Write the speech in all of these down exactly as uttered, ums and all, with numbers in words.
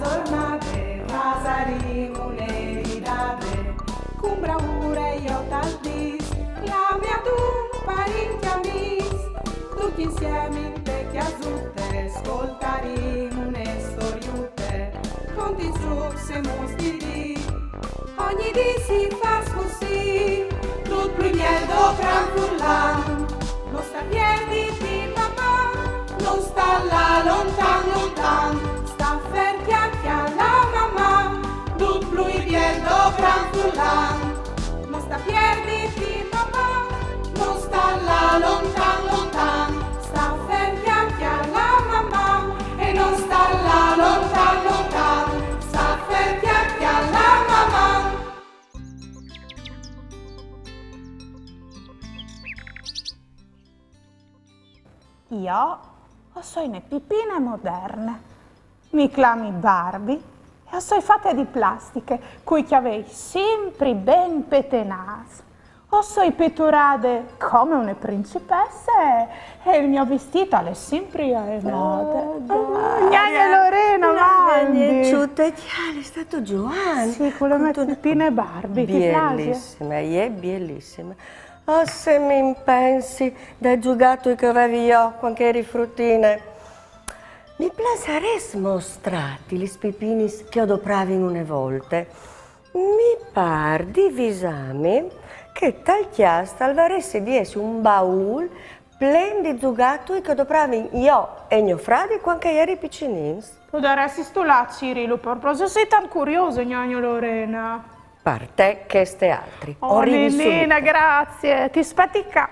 Zornade, fasarìn une ridade, cun braure jo tal dis, clamìn adun parint e amîs, ducj insiemi inte cjasute, scoltarìn une storiute, conti, zucs e mustiris. Ogni dì si fâs cussì, dut plui biel dopo un an. No sta pierditi, Maman, no sta lâ lontan, lontan, sta fer cjale a Maman, dut plui biel dopo un an. No sta pierditi, Maman, no sta lâ lontan, lontan, sta fer cjale a Maman, e no sta lâ lontan, lontan, sta fer cjale a Maman. Jo o soi une pipine moderne. Mi clami Barbie e o soi fate di plastiche, cui cjavei simpri ben petenâts. O soi piturade come une principesse e il gno vistît al è simpri ae mode. Oh, ah, Gnagna Lorena, mandi. Ciute, cjale, stâstu zuiant? Sì, cu la mê pipine Barbie, ti plâs? Bielissime, e je bielissime. Oh, se mi impensi dai zugatui che o vevi jo cuant che o jeri frutine. Mi plasarès mostrâti lis pipinis che o dopravin une volte. Mi pâr di visâmi che tal cjast al varessi di jessi un baûl plen di zugatui che o dopravin jo e gno fradi cuant che o jerin piçulins. Podaressistu lâ a cirîlu, par plasê, o soi tant curiose, gnagno Lorena. Par te cheste altri. Oh, o rivi Ninine, subit. Grazie, ti spieti ca.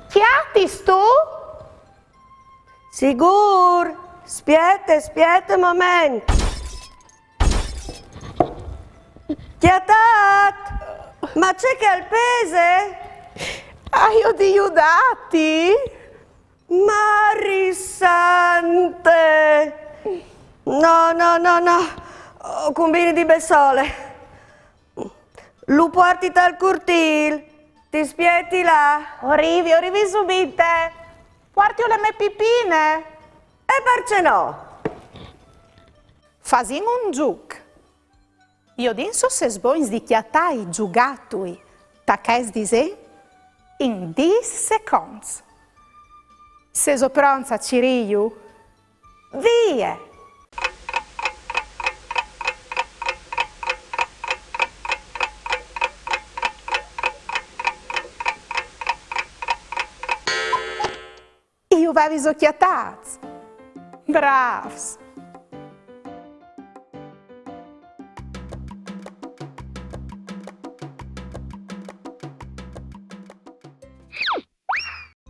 Cjatistu? Sigûr, spiete, spiete un moment. Cjatât! Ma ce che al pese! Aio di judâti? Mari sante! No, no, no, no. O cumbini di bessole. Lu puarti tal curtîl. Ti spieti là. O rivi, o rivi subite. Puarti la mê pipine. E parcè no? Fasìn un zûc. Viodìn se o sês bogns di cjatâ i zugatui ta chest disen in dîs seconts. Sêso pronts a cirîju? Vie! Ju veviso cjatâts? Brâfs!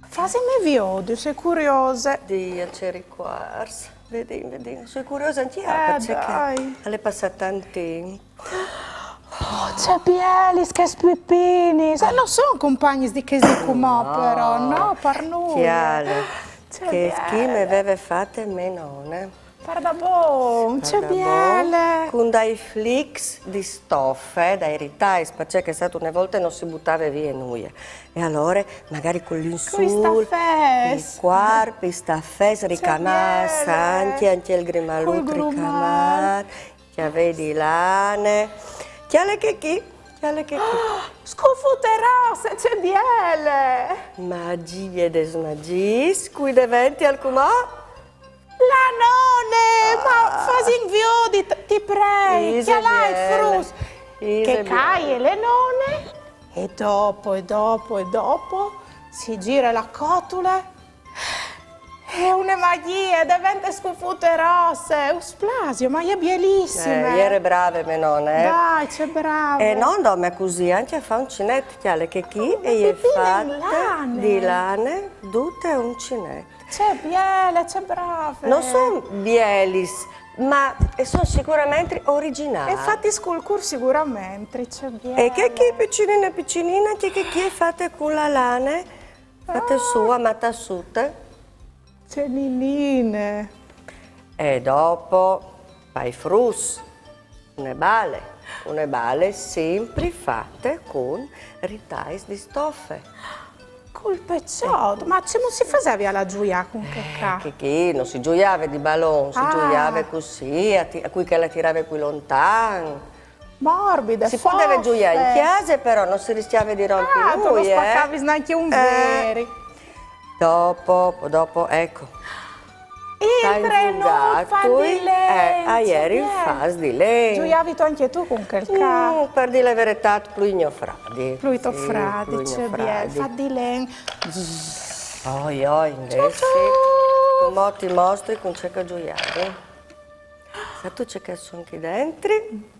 Fasimi viodi, o soi curiose. Dia, ce ricuarts. Viodìn, viodìn, o soi curiose ancje jo, eh, parcè che al è passât tant timp. Oh, ce bielis chês pipinis! Eh, no son compagnis di chês di cumò, però, no, par nuie. Cjale, chês chi mi veve fate mê none. Pardabon, ce biele! Cun dai flics di stofe, dai ritais, parcè che, sâstu, une volte no si butave vie nuie. E alore, magari cul linzûl, i cuarps, i stafets ricamâts, ancje, ancje il grimalut ricamât. Cjavei di lane. Cjale chê chi, cjale chê chi. Scufute rosse, ce biele! Magjie des magjiis, cui devential cumò? La none! Ma fasìn viodi, ti prei, cjalait fruts! Che caie la none, e dopo, e dopo, e dopo, si zire la cotule. E je une magjie, e devente scufute rosse, us plasio, ma e je bielissime. Eh, e jere brave mê none, eh. Dai, ce brave. E no dome cussì, ancje a fâ uncinet, cjale chê chi, e je fate di lane, dute uncinet. Ce biele, ce brave. No son bielis, ma e son sigurementri origjinâls. E fatis cul cûr sigurementri, ce biele. E chê chi piçuline piçuline, chê chi e je fate cu la lane, fate sù a matassute. Ce ninine. E dopo, pai fruts, une bale. Une bale simpri fate cun ritais di stofe. Cul peçot, ma cemût si fasevie a la zuiâ cun chel ca? Che, che no si zuiave di balon, si Ah. zuiave cussì, a ti-, a cui che la tirave plui lontan. Morbide, Si podeve zuiâ in fofe. cjase, però no si riscjave di rompi Ah, tu no nuie, eh. spacavis nancje un Eh. veri. Dopo, po dopo, eco. Il trenut fat di len, Eh, a jerin ce biel. Fats di len. Zuiavistu ancje tu cun chel ca? Mm, par dî la veretât, plui gno fradi. Plui to Sì, fradi, plui gno ce biel, fradi. fat di len. Oh, jo, invezit, cumò ti mostri cun ce che o zuiavi. Sâstu ce che a son chi dentri?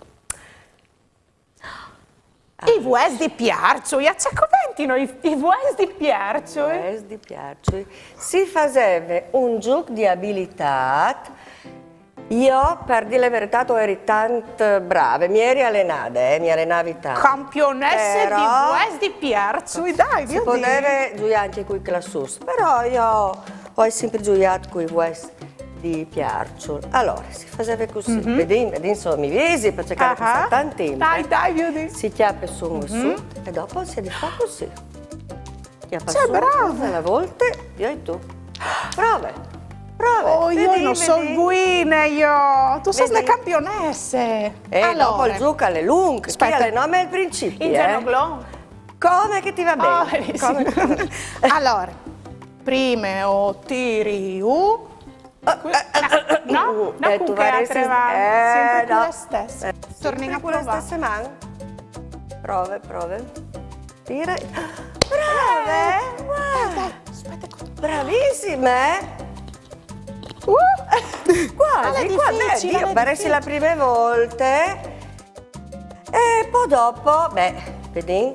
I vues di piarçui, a ce coventino i, i vues di piarçui? Vues di piarçui. Si faseve un zûc di abilitât. Jo, par dî la veretât, o jeri tant brave, mi jeri alenade, eh, mi alenavi tant. Campionesse di Però vues di piarçui, dai, Si viodìn. podeve zuiâ ancje cui classuts, però jo o ai simpri zuiât cui vues di piarçul. Alore, si faseve cussì. Viodìn, viodìn se mi visi, parcè che al à passât tant timp, Dai, eh. dai, viodìn. Si cjape sù e sù e dopo si à di fâ cussì. Cjape sù, brave. Une volte, jo e tu. Prove, prove. Oh, jo Viodìn, no soi viodìn. buine, jo. Tu sês une Viodìn. Campionesse. Eh, dopo il zûc al è lunc, chi al è nome al principi, In eh. zenoglon. Come che ti va ben? Ah, benissimo. Come che ti va ben? Alore, prime o tiri u. No, no, Eh, cun tu chê varessistu altre man, eh, simpri cu no. la stesse. Eh, Tornìn a simpri cu la provâ. Stesse man. Prove, prove. Tire. Brave, eh? Guarda. Spiete, Bravissime. Uh! Quasi, Al è quasi. dificile, Beh, Dio, al è parece la dificile. Prime volte. E po dopo, beh, viodìn.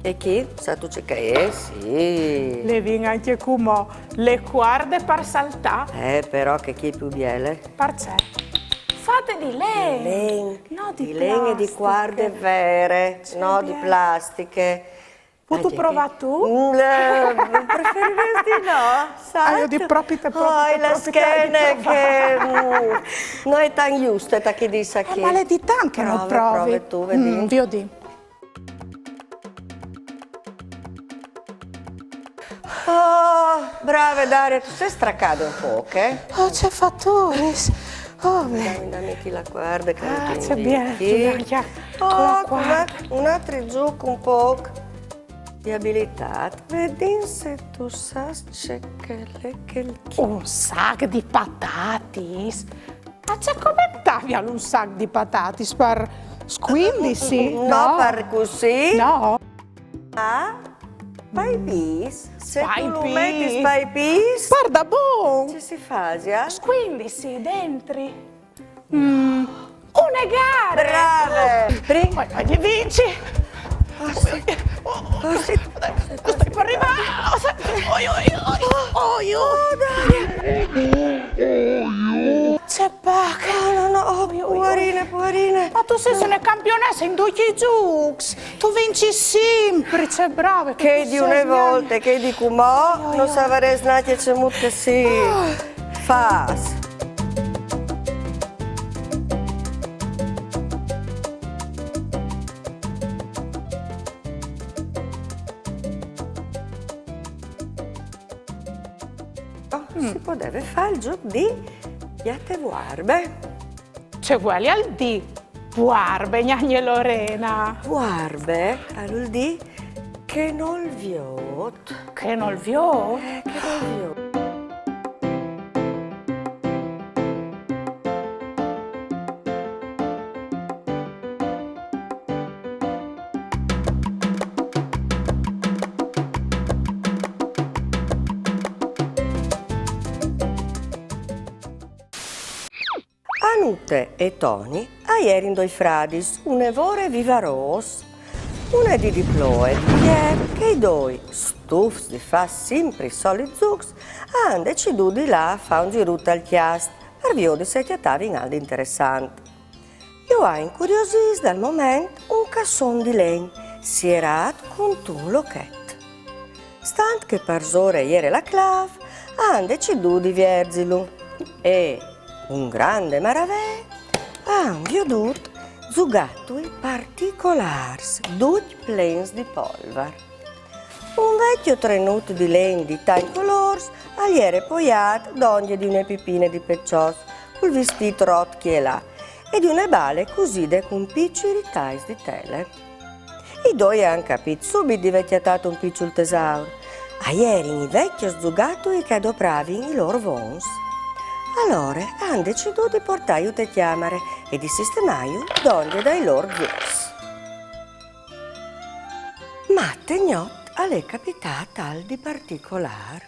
E chi? Sâstu ce che e je? Sì. Le vin ancje cumò le cuarde par saltâ. Eh, però chê chi e je plui biele. Parcè? Fate di len. Len. No di Di len e di plastiche. cuarde vere, Ce no di biel. plastiche. Vustu provâ tu? Mm, eh, preferirès di no, sâstu? Ah, jo o dîs propit, propit, Oh, la propit, schene ai di provâ. che mm, no je tant juste, ta chi dîs Eh, chi. ma al è di tant che no Prove, provi. prove tu, viodìn. Mm, viodìn. Oh, brave Daria, tu sês stracade un pôc, eh? Oh, ce faturis. Oh, beh. Dami, dami chi la cuarde che Ah, mi ce tiri biel, chi. anche Oh, la cumò cuarde. Un altri zûc un pôc di abilitât. Viodìn se tu sâs ce che al è chel chi. Un sac di patatis? Ma ce coventavial un sac di patatis? Par scuindisi? No, par cussì. No. Ah, pai pîts. Se Pai tu lu pîts. Metis pai pîts. Pardabon. Ce si fasial? Scuindisi dentri. Mm. Une gare. Brave. Prin- Oi, oi, vinci. Oh, sì. Oh, sì. Stai par rivâ. Oi, oi, oi. Oi, oi. Oh, Daria. Ce pache. No, no, no, oh, puarine, puarine. Ma tu sês une campionesse in ducj i zûcs. Tu vincis simpri, ce brave che Chê tu di une sês, volte, chê di cumò, Oi, no oi. savarès nancje cemût che si fâs. Oh, si podeve fâ il zûc di gjate vuarbe. Ce vuelial dî vuarbe, gnagne Lorena? Vuarbe al vûl dî che nol viôt. Che nol viôt? Eh, che nol viôt. Anute e Toni a jerin doi fradis, une vore vivarôs. Une dì di ploie di Pier, chei doi, stufs di fâ simpri i solits zûcs, a àn decidût di lâ a fâ un zirut tal cjast, par viodi se a cjatavin alc di interessant. Ju à incuriosîts dal moment un casson di len, sierât cuntun lochet. Stant che parsore e jere la clâf, a àn decidût di vierzilu. E, cun grande maravee, a àn viodût Zugatui particolârs, ducj plens di polvar. Un vecjo trenut di len di tancj colôrs al jere poiât dongje di une pipine di peçots, cul vistît rot chi e là, e di une bale cuside cun piçui ritais di tele. I doi a àn capît subit di vê cjatât un piçul tesaur. A jerin i vecjos zugatui che a dopravin i lôr vons. Alore a àn decidût di puartâju te cjamare e di sistemâju dongje dai lôr zûcs. Ma te gnot al è capitât alc di particolâr.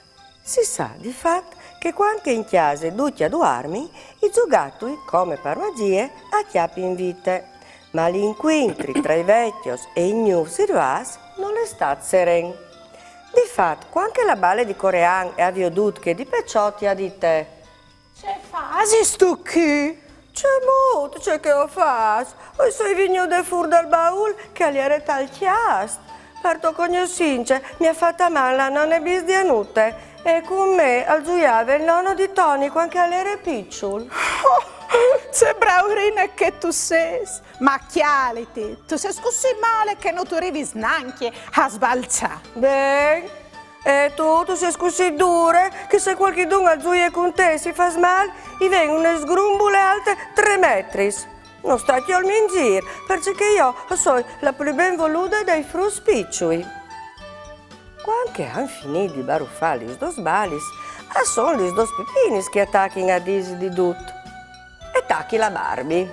Si sa, di fat, che cuant che in cjase ducj a duarmin, i zugatui, come par magjie, a cjapin vite. Ma l'incuintri tra i vecjos e i gnûfs rivâts nol è stât seren. Di fat, cuant che la bale di Corean e à viodût chê di peçot, i à dite: Ce fasistu chi? Cemût, ce che o fâs? O soi vignude fûr dal baûl che al jere tal cjast. Par tô cognossince, mi à fat a man la none bis di Anute, e cun me al zuiave il nono di Toni cuant che al jere piçul. Oh, ce braurine che tu sês! Ma cjaliti, tu sês cussì male che no tu rivis nancje a sbalçâ. Ben, e tu, tu sês cussì dure che se cualchidun al zuie cun te e si fâs mâl, i ven une sgrumbule alte trê metris. No sta cjolmi in zîr, parcè che jo o soi la plui ben volude dai fruts piçui. Cuant che a àn finît di barufâ lis dôs balis, a son lis dôs pipinis che a tachin a dîsi di dut. E tachi la Barbie.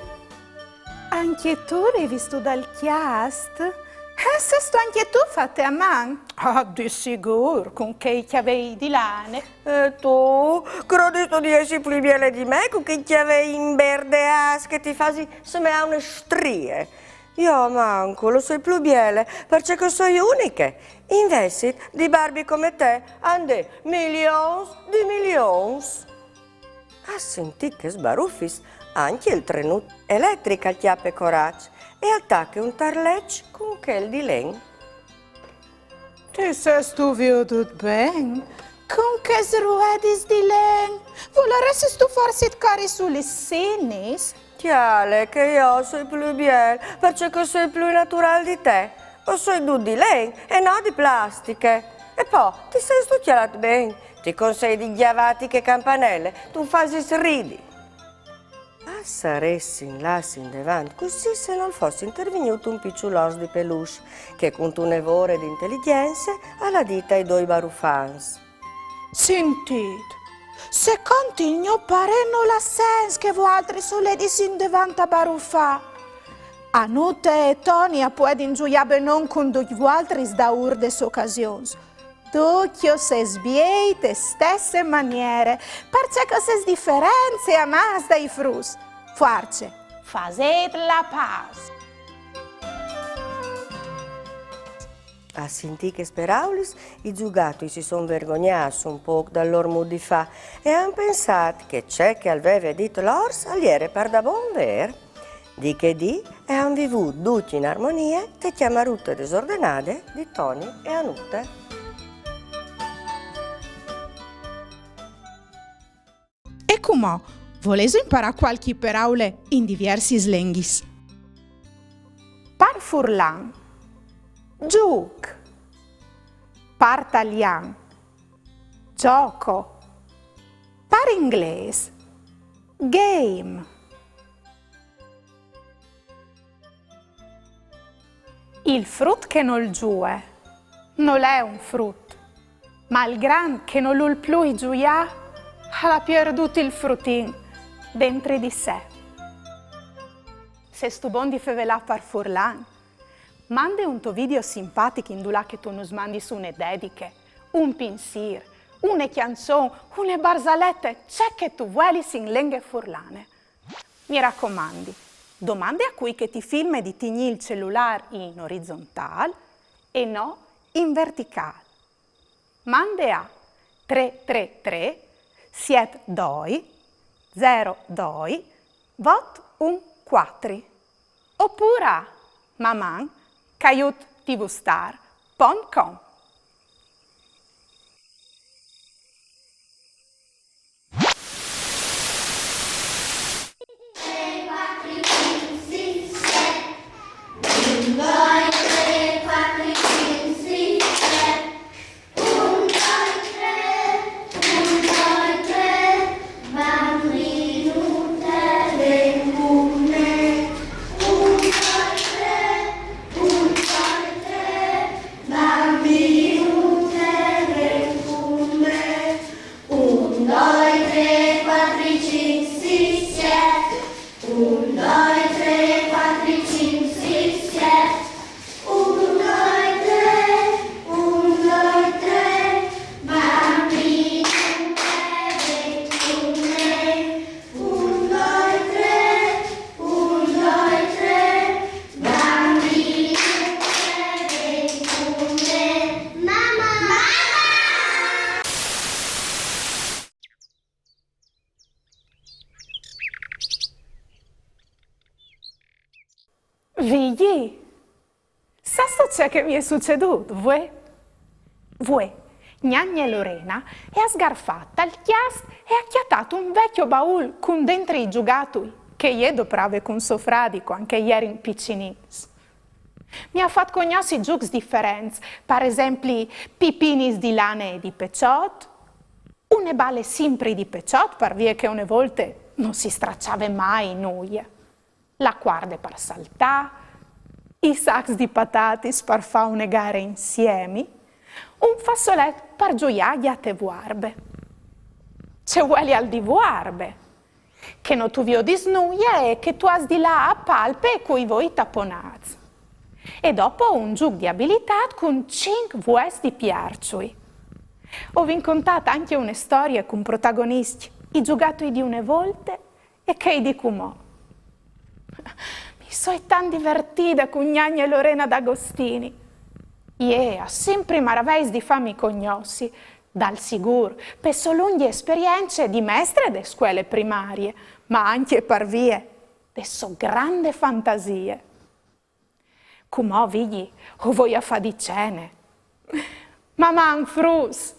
Ancje tu rivistu dal cjast? Eh, sêstu ancje tu fate a man? Ah, di sigûr, cun chei cjavei di lane. E tu? Crodistu di jessi plui biele di me cun chei cjavei imberdeâts che ti fasin semeâ une strie? Jo almancul o soi plui biele, parcè che o soi uniche. Invezit di Barbie come te a 'nd è milions di milions. A sintî chês barufis, ancje il trenut eletric al cjape coraç e al tache un tarleç cun chel di len. Ti sêstu viodût ben? Cun chês ruedis di len, volaressistu forsit cori su lis sinis? Cjale che jo o soi plui biel, parcè che o soi plui naturâl di te. O soi dut di len e no di plastiche. E po, ti sêstu cjalât ben? Ti consei di gjavâti chê campanele, tu fasis ridi. A saressin lâts indevant cussì se nol fos intervignût un piçul ors di peluche, che cuntune vore di inteligjence al à dit ai doi barufants: Sintît, secont il gno parê nol à sens che vualtris o ledis indevant a barufâ. Anute e Toni a puedin zuiâ benon cun ducj vualtris daûr des ocasions. Ducj o sês biei te stesse maniere, parcè che o sês diferents e amâts dai fruts. Fuarce, fasêt la pâs! A sintî chês peraulis, i zugatui si son vergognâts un pôc dal lôr mût di fâ e a àn pensât che ce che al veve dit l'ors al jere pardabon vêr. Di chê dì a àn vivût ducj in armonie te cjamarute desordenade di Toni e Anute. E cumò, volêso imparâ cualchi peraule in diviersis lenghis? Par furlan: zûc. Par talian: gioco. Par inglês: game. Il frut che nol zuie nol è un frut, ma il grant che nol vûl plui zuiâ al à pierdût il frutin dentri di se. Sêstu bon di fevelâ par furlan? Mande un to video simpatic indulà che tu nus mandis une dediche, un pinsîr, une cjançon, une barzalete, ce che tu vuelis in lenghe furlane. Mi racomandi, domande a cui che ti filme di tignî il celulâr in orizontâl e no in verticâl. Mande a trê trê trê siet doi zero doi vot un cuatri, opûr a maman caiut tvstar pont com. Ce che mi è sucedût, vuê? Vuê, gnagne Lorena e à sgarfât tal cjast e à cjatât un vecjo baûl cun dentri i zugatui, che jê e doprave cun so fradi cuant che a jerin piçinins. Mi à fat cognossi zûcs diferents, par esempli pipinis di lane e di peçot, une bale simpri di peçot, par vie che une volte no si straçave mai nuie, la cuarde par saltâ, i sacs di patatis par fâ une gare insiemi, un fassolet par zuiâ a gjate vuarbe. Ce vuelial dî vuarbe? Che no tu viodis nuie e che tu âs di lâ a palpe cui voi taponâts. E dopo un zûc di abilitât cun cinc vues di piarçui. O vin contât ancje une storie cun protagoniscj i zugatui di une volte e chei di cumò. Mi soi tant divertide cun gnagne Lorena D'Agostini. Jê e à simpri maraveis di fâmi cognossi, dal sigûr, pe sô lungje esperience di mestre de scuele primarie, ma ancje par vie de sô grande fantasie. Cumò, Vigji, o voi a fâ di cene. Maman, fruts!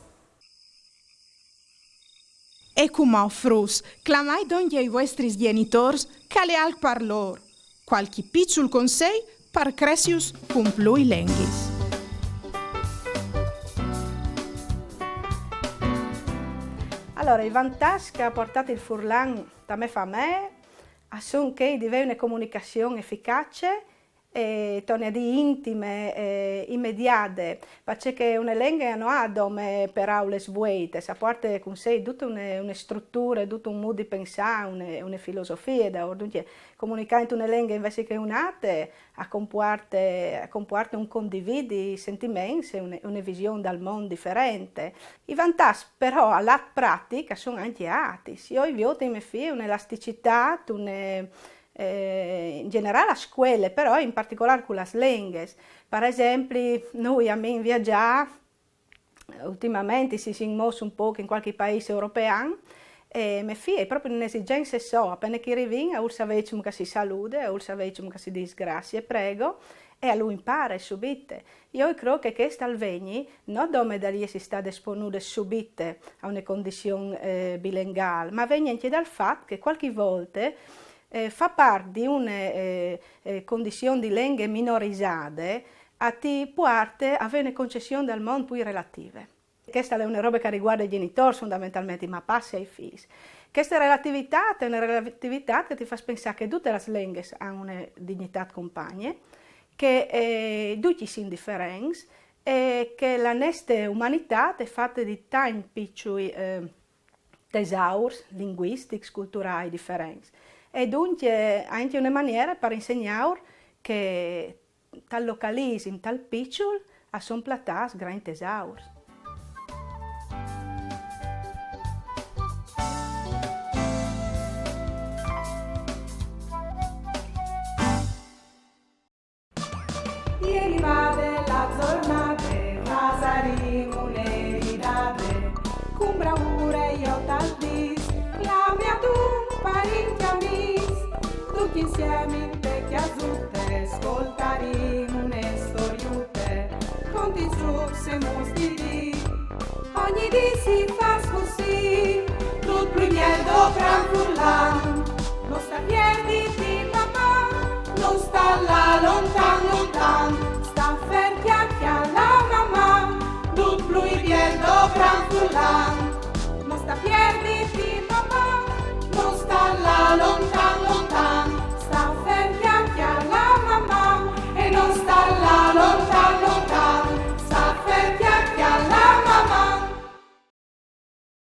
E cumò, fruts, clamait dongje i vuestris gjenitôrs, che al è alc par lôr. Cualchi piçul consei par cressius cun plui lenghis. Alore, i vantaçs che al à puartât il furlan te mê famee a son chei di vê une comunicazion eficace e, torni a dî, intime e imediade, parcè che une lenghe no à dome peraulis vueitis, e puarte cun se dute une, une struture, dut un mût di pensâ, une, une filosofie daûr. Duncje, comunicâ intune lenghe invezit che une altre al compuarte, al compuarte un condividi sentiments e une, une vision dal mont diferente. I vantaçs però al at pratic a son ancje atis. Jo i viôt in mê fie une elasticitât, une, eh, in gjenerâl a scuele, però in particolâr cu lis lenghis. Par esempli, nô o amìn viazâ, ultimamentri si sin mossi un pôc in cualchi paîs european, e mê fie e à propit une esigence sô, a pene che i rivìn, a vûl savê cemût che si salude, a vûl savê cemût che si dîs graciis, prego, e a lu impare subite. Jo i crôt che chest al vegni no dome dal jessi stade esponude subite a une condizion, eh, bilengâl, ma al vegni ancje dal fat che cualchi volte, eh, fâ part di une, eh, eh, condizion di lenghe minorizade a ti puarte a vê une concession dal mont plui relative. Cheste e je une robe che e rivuarde i gjenitôrs fondamentalmentri, ma passe ai fîs. Cheste relativitât e je une relativitât che ti fâs pensâ che dutis lis lenghis a àn une dignitât compagne, che, eh, ducj i sin diferents e che la neste umanitât e je fate di tancj piçui, eh, tesaurs linguistics, culturâi diferents. E duncje e je ancje une maniere par insegnâur che tal localisim, tal piçul, a son platâts grancj tesaurs. E rivade la zornade, fasarìn une ridade, cun braure jo tal dîs, clamìn un parint amîs, ducj insiemi inte cjasute, scoltarìn une storiute, contìn zûcs e mûts di dì. Ogni dì si fâs cussì, dut plui biel doprant furlan. No sta pierditi, Maman, no sta lâ lontan, no